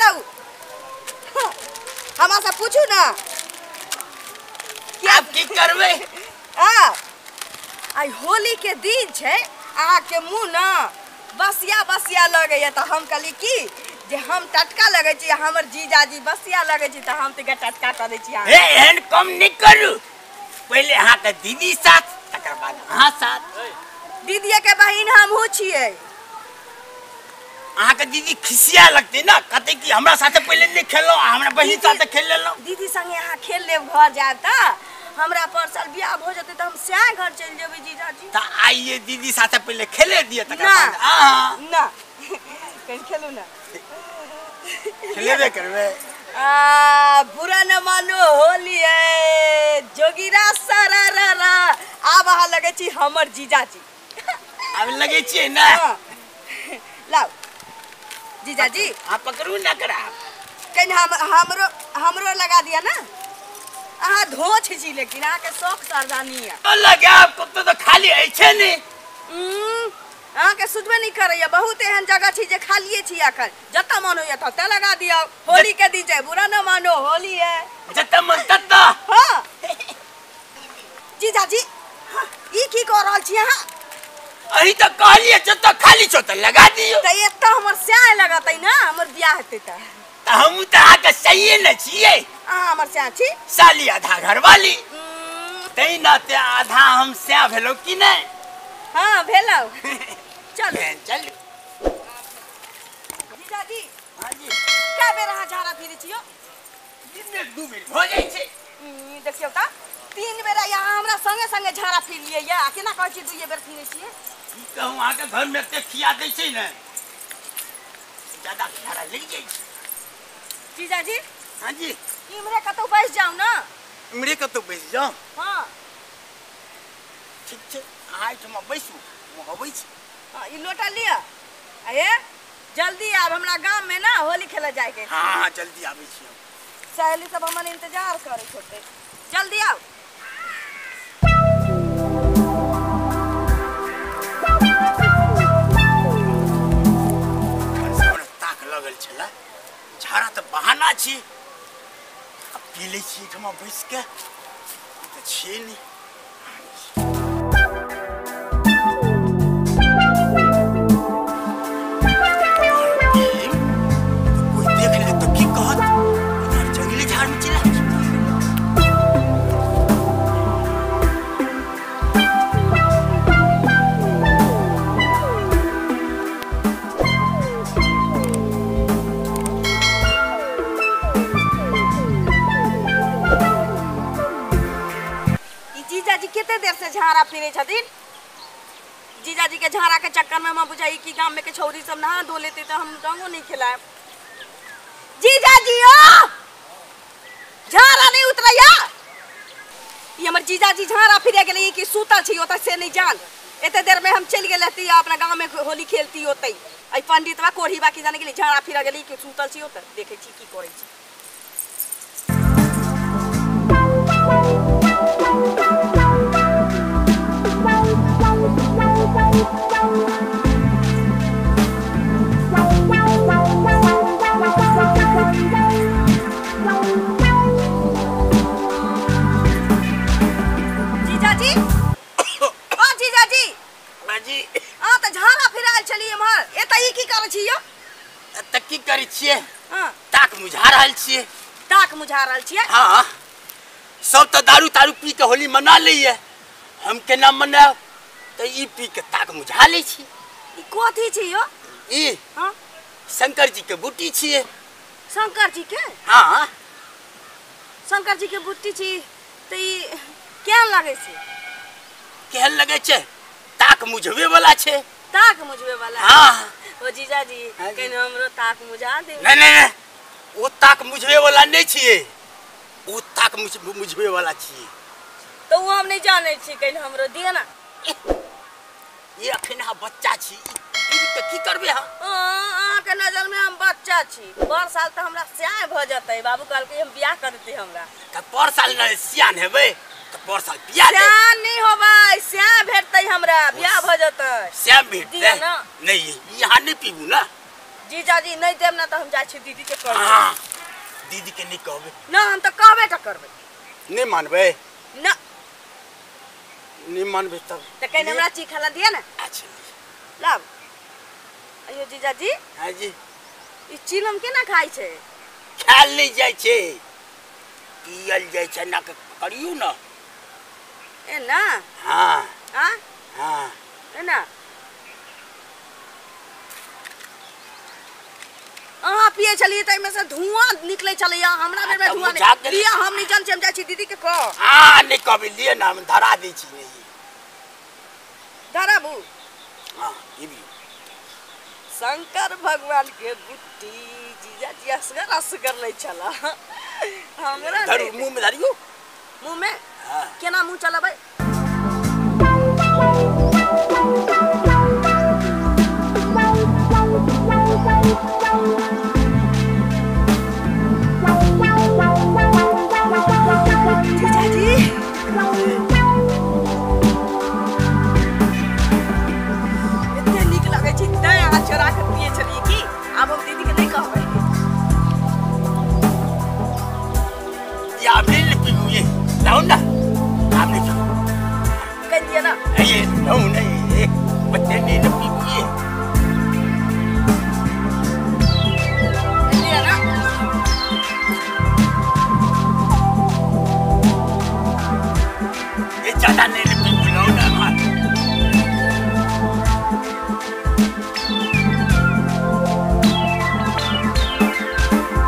रहू। हमरा से पूछू ना आब की करबै। हां आई होली के दिन छै, अहाँ के मुंह ना बसिया बसिया लगैया, त हम कहली की जे हम टटका लगै छी, हमर जीजाजी बसिया लगै छी, त हम त टटका क दै छी। हे एहन कम नहि करू, पहिले अहाँ के दीदी साथ तकर बाद अहाँ साथ। दीदी के बहिन हमहूँ छियै। अहाँ के दीदी खिसिया लगतै ना, कहतै कि हमरा साथे पहिले नहि खेललहुँ, हमरा बहिन साथे खेल लेलहुँ। दीदी संगे अहाँ खेल लेब घर जायब त हमरा पर साल बियाह भ जेतै त हम सएह घर चलि जेबै जीजाजी। त आइए दीदी साथे पहिले खेले दिअ तकर बाद अहाँ। ना कहीं खेलू ना। खेलेबे करबै। आ बुरा न मानो होली है जोगीरा सारा रा रा। आब अहाँ लगै छी हमर जीजाजी। आब लगै छियै ना। लाउ जीजाजी आ पकड़ू ना करा कहीं हमरो हमरो लगा दिया ना। अहाँ धोछ छी लेकिन अहाँ के शौक सरदानी है। लगाब कतौ तो खाली अछि ने। अहाँ के सुझबे नहीं करैया, बहुत एहन जगह छी जे खालिए छी अखन, जतऽ मन होइया ततऽ लगा दियौ। होली के दिन छै, बुरा न मानो होली है, जतऽ मन ततऽ। हां जीजाजी ई की कऽ रहल छी अहाँ? अही तऽ कहलियै जतऽ खाली छौ तऽ लगा दियौ। तऽ एतऽ हमर स्याह लगतै ना, हमर बियाह हेतै तऽ। तऽ हमहूँ तऽ अहाँके सहिए ने छियै। अहाँ हमर स्याह छी? साली आधा घरवाली, तै नाते आधा हम स्याह भेलहुँ कि नहि? हाँ भेलहुँ। चलू चलू जीजाजी। हाँ जी। कै बेर अहाँ झाड़ा फिरै छियौ? दिनमे 2 बेर भऽ जाइ छै। देखियौ तऽ 3 बेर अहाँ हमरा संगे संगे झाड़ा फिर लियै या केना कहै छियै 2 बेर फिरै छियै? की कहूँ अहाँके घरमे एते खिया दै छै ने, ज्यादा झाड़ा लागि जाइ छै। जीजाजी। हाँ जी। इम्हरे कतौ बैस जाउ ना। इम्हरे कतौ बैस जाउ? हाँ ठीक छै, अहाँ एहिठमा बैसू, हम अबै छी। हाँ ई लोटा लिअ, ए जल्दी आब, हमरा गाम में ना होली खेले जाए के। हाँ हाँ जल्दी आबै छी हम, सहेली सब हमर इंतजार करै होतै, जल्दी आउ। ताक लगल छलै, झाड़ा तऽ बहाना छी, आ पी लै छी एहिठमा बैस के, तऽ छियै नहि। कोई देख ले तऽ की कहत, जंगली झाड़ में चला। जीजाजी कते देर से झाड़ा फिरे छथिन? जीजाजी के झाड़ा के चक्कर में हम बुझाई कि गाम में के छौरी सब नहा धो लेते तो हम रंगो नहीं खिलाए। जीजाजी ओ झाड़ा नहीं उतरैया। ई हमर जीजाजी झाड़ा फिरे गेलै कि सुतल छी ओतऽ से नहीं जान। एते देर में हम चलि गेल रहती अपना गाँव में होली खेलती ओतै। एहि पंडितवा कोढ़ीबा की जाने गेलै झाड़ा फिरे गेलै कि सुतल छी ओतऽ, देखै छी की करै छी। जीजाजी ओ जीजाजी। बाजी। आ तऽ झाड़ा फिरायल छली एम्हर, एतऽ ई की करै छी यौ? एतऽ की करै छियै? हां ताक मुझा रहल छियै। ताक मुझा रहल छियै? हां सब तऽ दारू तारू पी के होली मना लैया, हम केना मनायब? तऽ ई पी के ताक मुझा लै छी। ई कथी छी यौ? ई हां शंकर जी के बूटी छियै। शंकर जी के? हां शंकर जी के बूटी छी तऽ ई केहन लगै छै? केहन लगै छै? ताक मुझबे वाला छै। ताक मुझबे वाला? हां। ओ जीजाजी कहीं हमरो ताक मुझा दे। नहीं नहीं नहीं, ओ ताक मुझबे वाला नहीं छियै, ओ ताक मुझबे वाला छियै। तो वो हम नहीं जानै छी, कहीं हमरो दिअ ना। ये अखन अहाँ बच्चा छी, ई के की करबै अहाँ? अहाँ के नजर में हम बच्चा छी। पर साल तऽ हमरा स्याह भऽ जेतै, बाबू कहलकै हम बियाह कर देतै हमरा। तऽ पर साल ने सियान हेबै तऽ पर साल बियाह देब। सियान नहीं होबै, स्याह भेटतै हमरा, बियाह भऽ जेतै। स्याह भेटतै? नहीं, यहाँ नहीं पीबू ना। जीजाजी नहीं देब ना त हम जाइ छी दीदी के कहबै। हां दीदी के नहीं कहबै ना, हम त कहबे त करबै। नहीं मानबै ना, नहीं मानबै तब त कहीं हमरा चीखला दिया ना। अच्छा लाब। अयो जीजाजी। हां जी। ई चिलम केना खाइ छै? खायल नहीं जाइ छै, पियल जाइ छै ना। करियौ ना ए ना। हां हां हां ए ना। अहाँ पिए छलियै त एहिमे से धुआं निकलै छलैया, हमरा बेर में धुआं नहीं लिया। हम नहीं जान छी, हम जाइ छी दीदी के कह। हां नहीं कहबै, लिअ ना, हम धरा दै छी। नहीं धराबू। हां ई भी शंकर भगवान के बुट्टी जीजाजी असगर असगर लै छला। हमरा धरू मुंह में धरियो। मुंह में? हां। केना मुंह चलाबै? जीजाजी एते नीक लगै छै तैं अहाँ चोरा के पिए छलियै की? आब हम दीदी के नहीं कहबै। ये आप नहीं पीबू, ये लाओ ना, आप नहीं पीबू। कह दिया ना। ये लाओ ना, ये बच्चे नहीं पीबू ये। कह दिया ना। ये ज्यादा नहीं पीबू, लाओ ना।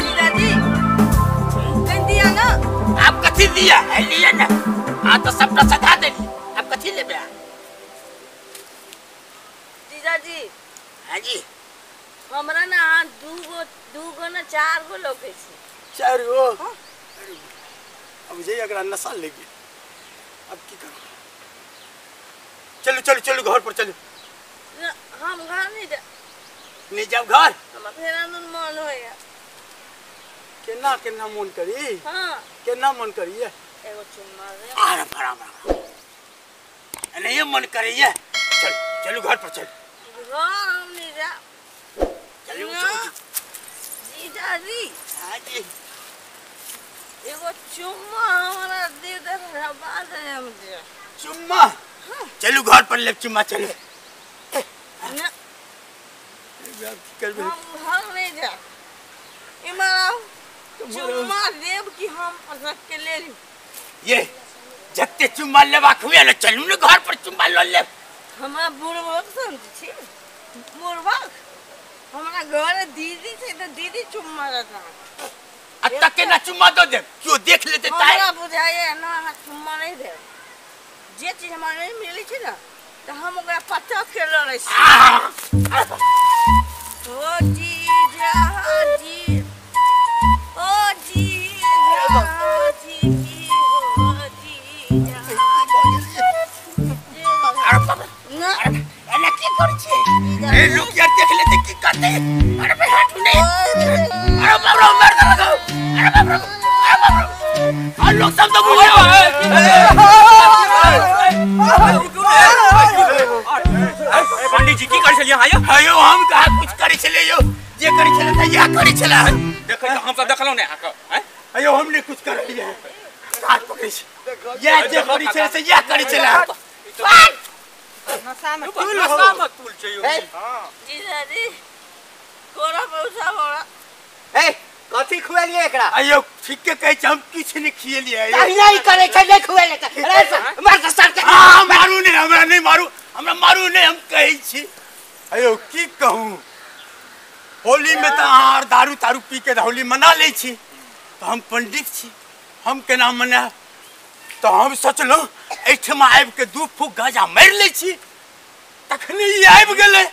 जीजाजी कह दिया ना। आप कथी दिया है? लिया ना। हाँ तो सबटा सधा देली, आप कथी लेबे? जीजाजी। हाँ जी। हमरा ना अहाँ दूगो ना चार गो लौकै छी। चार गो? अब जे एकरा नशा लग गेल, अब की करू? चलू चलू चलू घर पर चलू। ना, हम घर नहीं जा। नहीं जाओ घर? हमरा फेरा मन होइया। केना केना मन करी? हाँ। केना मन करिए? एगो चुम्मा दे। अरे बराबर नहीं मन करिए। चल चलू घर पर चल। घर हम नहीं जा। चलू चलू। जीजाजी। हाँ जी। एगो चुम्मा हमरा दे दे, बाद हम दे। चुम्मा? चलू घर पर ले चुम्मा चलू। ना हम घर नहीं जा। इमरा चुम्मा देब कि हम पसंद के ले ली। ये जत्ते चुम्मा लेबाक हुए ने चलू ने घर पर चुम्मा ल लेब। हमरा बुढ़बक समझ छी, बुढ़बक हमरा घर दीदी छै त दीदी चुम्मा देता। आ तक केना चुम्मा दऽ देब? केओ देख लेतै ताहि। हमरा बुझाइए ना अहाँ चुम्मा नहीं देब। जे चीज हमरा नहीं मिलै छै ना त हम ओकरा पटक के लऽ लै छी। ओ जीजा जी, ओ जीजा जी, ओ जीजा जी। अरे बाप रे, एना की करै छी? ए लोक यार देख लेतै की करतै। अरे भाई हटू नहीं। अरे बाप रे मार देलक। अरे बाप रे, अरे बाप रे, आ लोक सब तऽ घुमै। पंडित जी की करै छलियै अहाँ यौ? अयो हम कहाँ कुछ करै छलियै यौ, जे करै छलै त इएह करै छलै। देखै तऽ हम सब देखलहुँ ने अहाँके। अयो हम नहि कुछ करलियै, हाथ पकड़ै छी। इएह जे करै छलै से इएह करै छलै। नशा में नशा में तुल छै यौ। जीजाजी कोरा पौसा बड़ा। ए कथी खुएलियै एकरा? अयो ठीके कहै छै, हम किछु नहि खिएलियै। तहिना ही करै छै, नहि खुएले त। अरे मार के सर के। हां मारू नहि, हमरा नहि मारू, हमरा मारू नहि, हम कहै छी। अयो की कहूँ, होली में तऽ अहाँ दारू तारू पी के होली मना लै छी, तऽ हम पंडित छी, हम केना मनायब? तऽ हम सोचलहुँ एहिठमा आबिके दू फूक गाजा मारि लै छी। तखने ई आबि गेलै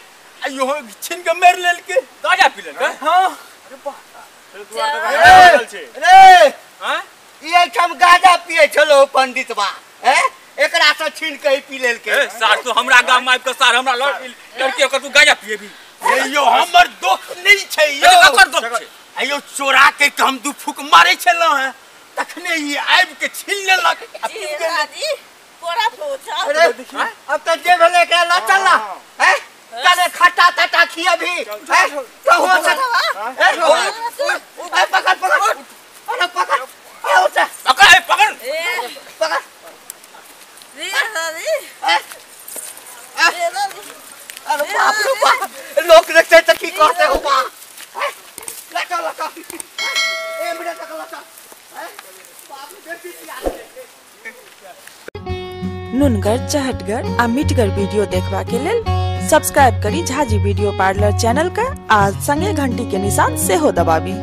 आ इहो छीन के मारि लेलकै। गाजा पी लेलकै? हाँ। अरे वाह, रे ई एहिठाम गाजा पियै छलो पंडितबा, हैं? एकरा से छीन के पी लेलकै। सार तू हमरा गाम में आबि के सार हमरा लड़की ओकर तू गाजा पिएबी? यो हमर दोख नहीं छै यो। ककर दोख छै? अयो चोरा के हम दू फूक मारै छलहुँ हैं, तखने ई आबि के छीन लेलक। जी कोरा पोछा। अरे अब त जे भेलै एकरा ल चल ना, हैं? कने खट्टा तट्टा खियबी हैं तो हो सक ए पकड़ पकड़ अरे पकड़ ए उठ पकड़ ए पकड़ ए पकड़ रे रे ए अरे बाप रे बाप लोग देखते त की कहते हो बा लटा लटा ए मिनट तक लटा बाप रे बेटी नुनगर चहटगर आ मिठगर वीडियो देखबा के लेल सब्सक्राइब करी झाजी वीडियो पार्लर चैनल का आ संगे घंटी के निशान सेहो दबाबी।